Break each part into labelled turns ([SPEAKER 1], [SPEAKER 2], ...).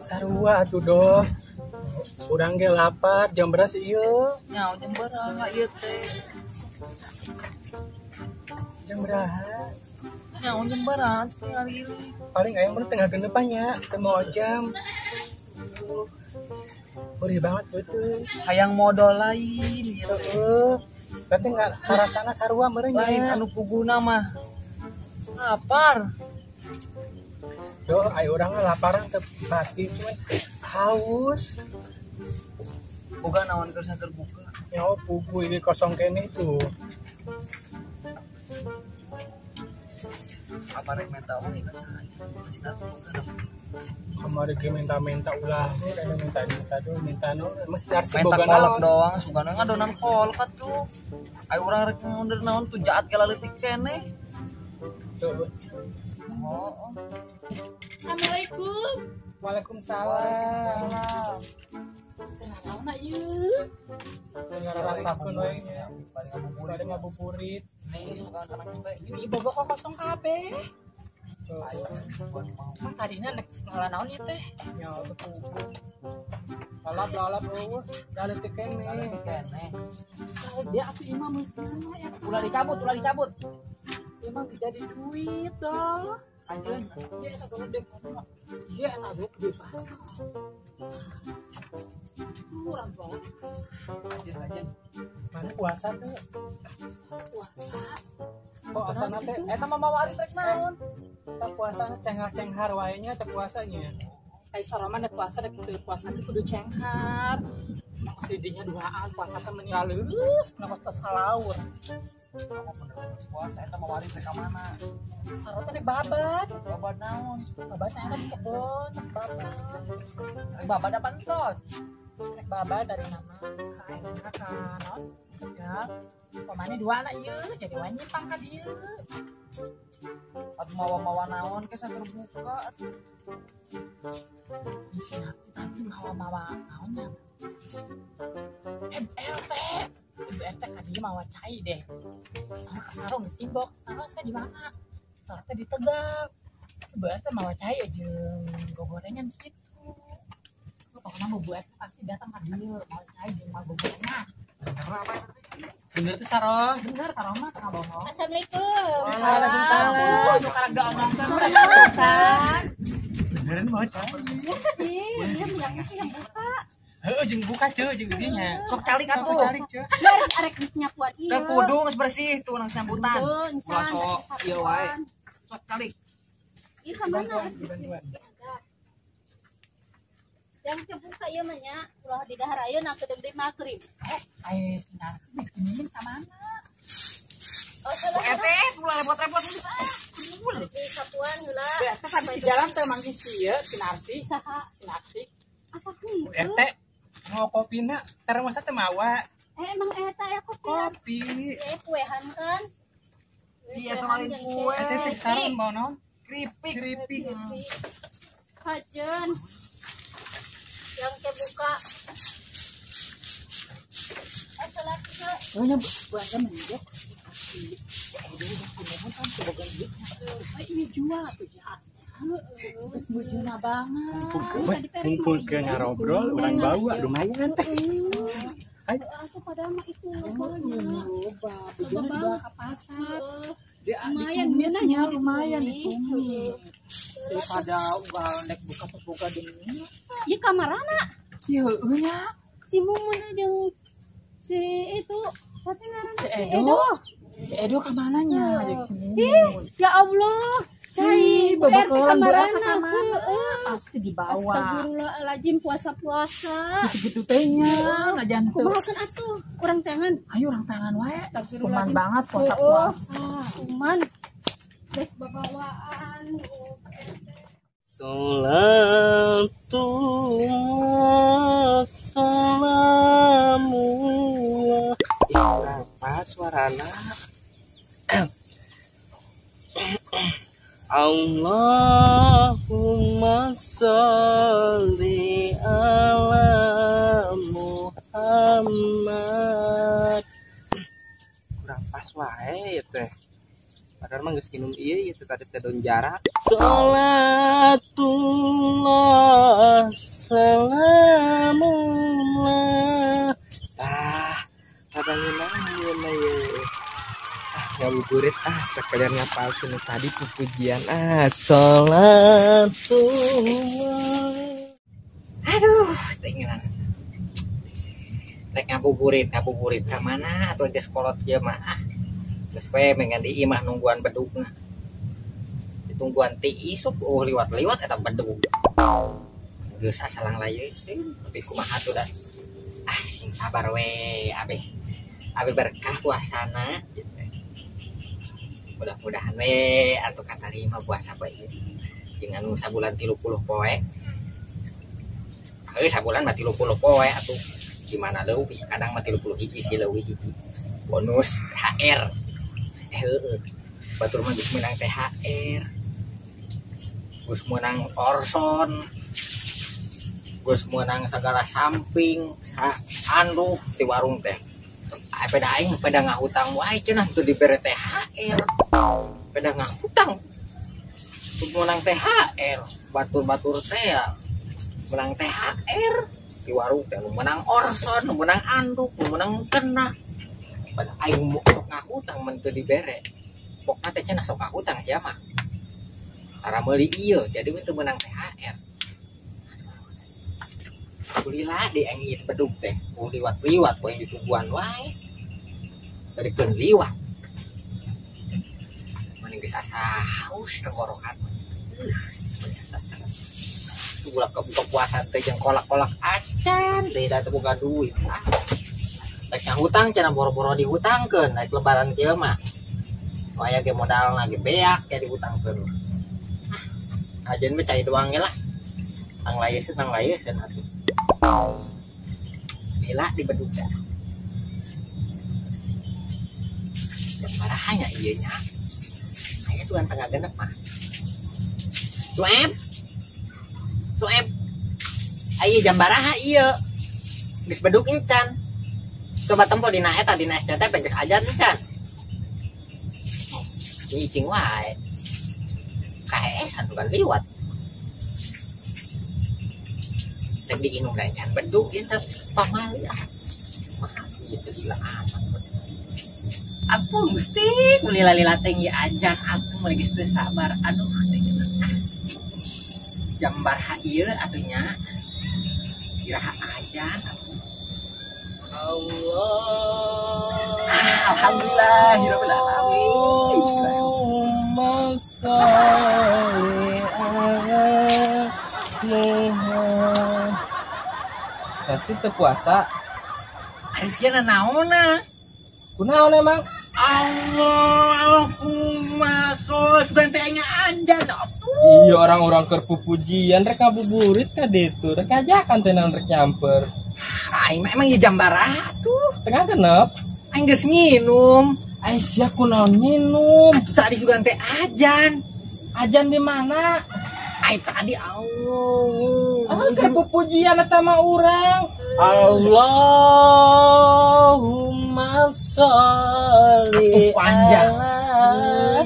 [SPEAKER 1] Sarua atuh doh. Urang ge lapar, jam berapa sih ieu?
[SPEAKER 2] Nya jam berapa ieu teh?
[SPEAKER 1] Jam berapa?
[SPEAKER 2] Nya jam berapa tinggal gini.
[SPEAKER 1] Paling aya mun tengah genepan nya, teu mau jam. Perih banget betul.
[SPEAKER 2] Hayang modal lain ieu.
[SPEAKER 1] Heeh. Berarti enggak karasana sarua meureun nya.
[SPEAKER 2] Lain anu puguna mah. Lapar.
[SPEAKER 1] Doh, ayo urang mah laparan teu pati cuman haus.
[SPEAKER 2] Boga naon keur terbuka.
[SPEAKER 1] Ya pugu ini kosong keneh tuh.
[SPEAKER 2] Apa rek minta mah ieu saha? Masih boga.
[SPEAKER 1] Kamari ge minta-minta ulah, ada minta-minta tuh, minta nu mesti arsi
[SPEAKER 2] boga
[SPEAKER 1] naon.
[SPEAKER 2] Minta kolak doang, sugana ngadonan kolak atuh. Ayo urang rek ngonder naon tuh jaat ge leutik keneh.
[SPEAKER 1] Tuh.
[SPEAKER 2] Oh.
[SPEAKER 3] Assalamualaikum.
[SPEAKER 1] Waalaikumsalam.
[SPEAKER 3] Naon ieu?
[SPEAKER 1] Ngarasakeun we nya. Bade ngabuburit.
[SPEAKER 2] Nih suka kana teh.
[SPEAKER 3] Ini bobo kok kosong kabeh. Mah tadina nek ngala naon ieu teh?
[SPEAKER 1] Nya teu pugu. Lalap-lalap eueuh, leutik keneh.
[SPEAKER 2] Leutik keneh.
[SPEAKER 3] Dia atuh imah meusina ya.
[SPEAKER 2] Ulah dicabut, ulah dicabut.
[SPEAKER 3] Emang jadi duit dong.
[SPEAKER 2] Anjeun.
[SPEAKER 3] Iya eta gede. Iya eta gede banget. Kurang banget.
[SPEAKER 2] Anjeun.
[SPEAKER 1] Mana puasa tuh?
[SPEAKER 3] Puasa.
[SPEAKER 1] Kok asana teh
[SPEAKER 2] eta mah mawa rek naon?
[SPEAKER 1] Teh puasana cenghar-cenghar wae nya teh puasanya.
[SPEAKER 3] Ai soroman dek puasa dek kudu puasa teh kudu cenghar. Sidinya duaan puasa teh meni halus, na kos salaur.
[SPEAKER 2] Puasa eta mawa rek ka mana?
[SPEAKER 3] Sarota dek babat.
[SPEAKER 2] Babat naon?
[SPEAKER 3] Babat aya di kebon, babat.
[SPEAKER 2] Rek babat apa entos?
[SPEAKER 3] Rek babat dari nama. Ayeuna ka naon? Ya. Pamane dua anak ieu, jadi wae nyimpang ka dieu.
[SPEAKER 2] Atuh mawa-mawa naon ke saker buka atuh.
[SPEAKER 3] Isi tadi mawa-mawa naonnya? MLT. Ibu RT ka dieu mawa cai deh. Soalnya ka sarung geus inbox, sarung saya di mana? Sarung teh di Tegal. Ibu RT mawa cai jeung gogorengan gitu. Pokoknya Bu RT pasti datang ka dieu mawa cai jeung mawa gogorengan.
[SPEAKER 2] Bener apa itu?
[SPEAKER 1] Bener tuh sarong.
[SPEAKER 3] Bener sarong mah tengah bohong.
[SPEAKER 4] Assalamualaikum.
[SPEAKER 1] Waalaikumsalam.
[SPEAKER 3] Nu karek diomongkeun kan.
[SPEAKER 1] Beneran mawa cai.
[SPEAKER 4] Ih, ieu minyaknya sih yang buka.
[SPEAKER 1] Heeh, jeung buka ceu jeung dieu nya.
[SPEAKER 2] Sok calik atuh.
[SPEAKER 1] Sok calik ceu.
[SPEAKER 4] Ya arek geus nyapuan ieu.
[SPEAKER 2] Teu kudu geus bersih tuh nang sambutan. Ulah sok ieu wae. Sok calik.
[SPEAKER 4] Ieu ka mana? Yang kebuka ieu mah nya, ulah di dahar ayeuna kedeung deui maghrib.
[SPEAKER 3] Ai sinar geus giniin ka mana?
[SPEAKER 4] Oh, salah.
[SPEAKER 2] RT ulah repot-repot geus ah. Kumpul.
[SPEAKER 4] Di sapuan heula.
[SPEAKER 3] Biasa kan di jalan teh manggih si ieu Sinarsi.
[SPEAKER 4] Saha?
[SPEAKER 3] Sinarsi.
[SPEAKER 4] Asa henteu.
[SPEAKER 1] RT mau kopina termosnya teh mawa.
[SPEAKER 4] Emang eta ya kopi.
[SPEAKER 1] Kopi.
[SPEAKER 4] Kuehan kan?
[SPEAKER 2] Iya, eta lain kue.
[SPEAKER 1] Eta teh sareng mau naon?
[SPEAKER 2] Keripik.
[SPEAKER 1] Keripik.
[SPEAKER 4] Hajeun. Yang kebuka. Salat ke.
[SPEAKER 3] Oh nya puasa menjek. Edo jeung si Mumun kan boga duit. Ini jual tuh jahat. Terus bujuna banget.
[SPEAKER 1] Kumpul ke ngarobrol urang bawa lumayan teh.
[SPEAKER 4] Ayo aku pada mah itu
[SPEAKER 3] loba. Bujuna dibawa ke pasar.
[SPEAKER 4] Lumayan
[SPEAKER 3] ditumisnya lumayan ditumis. Daripada ugal nek buka demi.
[SPEAKER 4] Ieu kamarana?
[SPEAKER 3] Ieu nya.
[SPEAKER 4] Si Mumun jeung si itu satu ngaranna
[SPEAKER 3] si Edo. Si Edo ka mana nya? Jeung si Mumun.
[SPEAKER 4] Ya Allah. Cai, Bu RT kamarana?
[SPEAKER 3] Pasti dibawa.
[SPEAKER 4] Astagfirullahaladzim puasa-puasa.
[SPEAKER 3] Gitu teh nya, najan teu.
[SPEAKER 4] Kumaha kan atuh? Kurang tangan.
[SPEAKER 3] Ayo urang tangan wae. Kuman banget puasa-puasa.
[SPEAKER 4] Kuman. Geus babawaan.
[SPEAKER 5] Salatu wassalamu. Apa suarana? Allahumma sholli ala Muhammad. Kurang pas wae ya teh. Padahal mah geus nginum ieu ieu teh tadi teh daun jarak. Salatullah salamullah. Ah, kada ngeunah ieu mah ye. Ah, ngabuburit ah sekalian ngapalkeun nu tadi pupujian ah salatullah.
[SPEAKER 6] Aduh, tinggalan. Rek ngabuburit ka mana atuh geus kolot ieu mah. Ah. Geus we mengan di imah nungguan bedugna. Ditungguan ti isuk liwat-liwat eta bedug. Geus asalang layeuseuh, tapi kumaha atuh da. Ah, sing sabar we, abeh. Abeh berkah puasana gitu. Mudah-mudahan we atuh katarima puasa poe ieu. Jeung anu sabulan 30 poe. Heuh sabulan mah 30 poe atuh. Gimana leuwih, kadang mah 30 hiji sih leuwih hiji. Bonus THR. Heueuh. Batur mah geus meunang THR. Geus meunang orson. Geus meunang sagala samping, anduk di warung teh. Peda aing peda ngahutang wae cenah teu dibere THR. Peda ngahutang. Teu meunang THR, batur-batur teh ya. Meunang THR di warung teh nu meunang orson, nu meunang anduk, nu meunang kena. Pada aing sok ngahutang mun teu dibere. Pokna teh cenah sok ngahutang sia mah. Tara meuli ieu jadi we teu meunang THR. Kulila di aing ieu bedug teh, liwat-liwat poe ditungguan wae. Tadi keun liwat. Mending geus asa haus tenggorokan. Asa bulan kebuka puasa teh jeung kolak-kolak acan teh da teu boga duit. Rek ngahutang cenah boro-boro dihutangkeun naik lebaran kieu mah. Aya ge modalna ge beak ge dihutangkeun. Ajeun we cai doang ge lah. Tang layeuseuh atuh. Lila di bedug dah. Yang parahnya ieu nya. Aya sugan tengah genep mah. Sueb. Sueb. Ayo jam baraha ieu. Geus bedug encan. Coba tempo dina eta dina SCTV geus ajan encan. Cicing wae. KS atuh kan liwat. Rek diinum da encan bedug ieu teh pamali ah. Mah ieu teh gila amat. Ampun Gusti, lila-lila teh ieu ajan aku mulai geus teu sabar. Aduh teh ah. Jam baraha ieu atuh nya. Iraha ajan atuh.
[SPEAKER 5] Allah.
[SPEAKER 6] Ah, alhamdulillah rabbil alamin.
[SPEAKER 5] Allahumma sholli ala Muhammad. Kasih teu puasa.
[SPEAKER 6] Ari sia naonna?
[SPEAKER 5] Kunaon emang?
[SPEAKER 6] Allahumma sholli sugan teh nya ajan atuh.
[SPEAKER 5] Iya orang-orang keur pupujian rek ngabuburit ka ditu, rek ngajakan teh naon rek nyamper.
[SPEAKER 6] Aing mah emang ieu jam baraha tuh?
[SPEAKER 5] Tengah genep.
[SPEAKER 6] Aing geus nginum.
[SPEAKER 5] Aing sia kunaon nginum?
[SPEAKER 6] Atuh tadi sugan teh ajan.
[SPEAKER 5] Ajan di mana?
[SPEAKER 6] Aing tadi Allah.
[SPEAKER 5] Ah, keur pupujian eta mah urang. Allahumma sholli
[SPEAKER 6] atuh panjang.
[SPEAKER 5] ala.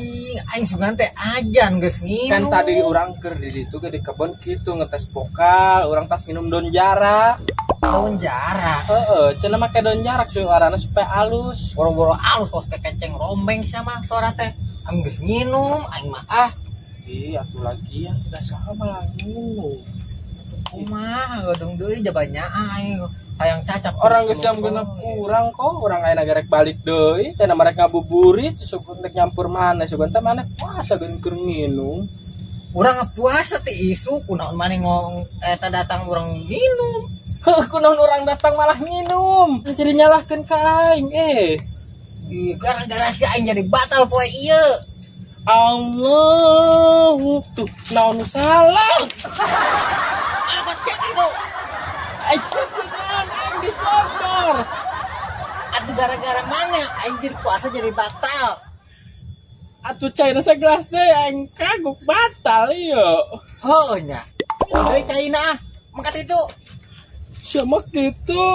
[SPEAKER 6] Aing sugan teh ajan geus nginum.
[SPEAKER 5] Kan tadi urang keur di ditu ge di kebon kitu ngetes vokal, urang tas minum daun jarak.
[SPEAKER 6] Daun jarak.
[SPEAKER 5] Heeh, cenah make daun jarak suarana supaya alus.
[SPEAKER 6] Boro-boro alus kos kekeceng rombeng sia mah suara teh. Aing geus nginum, aing mah ah.
[SPEAKER 5] Ih, atuh lagi ya tidak salah malah nginum.
[SPEAKER 6] Kumaha gadeung deui jabanya aing hayang cacap.
[SPEAKER 5] Orang geus jam genep kurang kok, urang ayeuna gerek balik deui, teh mereka ngabuburit, sugan rek nyampur maneh, sugan teh maneh puasa geuning keur nginum.
[SPEAKER 6] Urang puasa teh isuk kunaon maneh ngong eta datang urang minum.
[SPEAKER 5] Heuh, kunaon urang datang malah minum. Jadi nyalahkeun ka aing eh.
[SPEAKER 6] Ih, gara-gara si aing jadi batal poe ieu.
[SPEAKER 5] Allahu tuh naon nu salah. Aisyah kunaon aing disodor.
[SPEAKER 6] Atuh gara-gara mana aing jadi puasa jadi batal.
[SPEAKER 1] Atuh caina segelas teh aing kagok batal ieu.
[SPEAKER 6] Heuh nya. Deui caina ah. Mangkat itu.
[SPEAKER 1] Siapa gitu?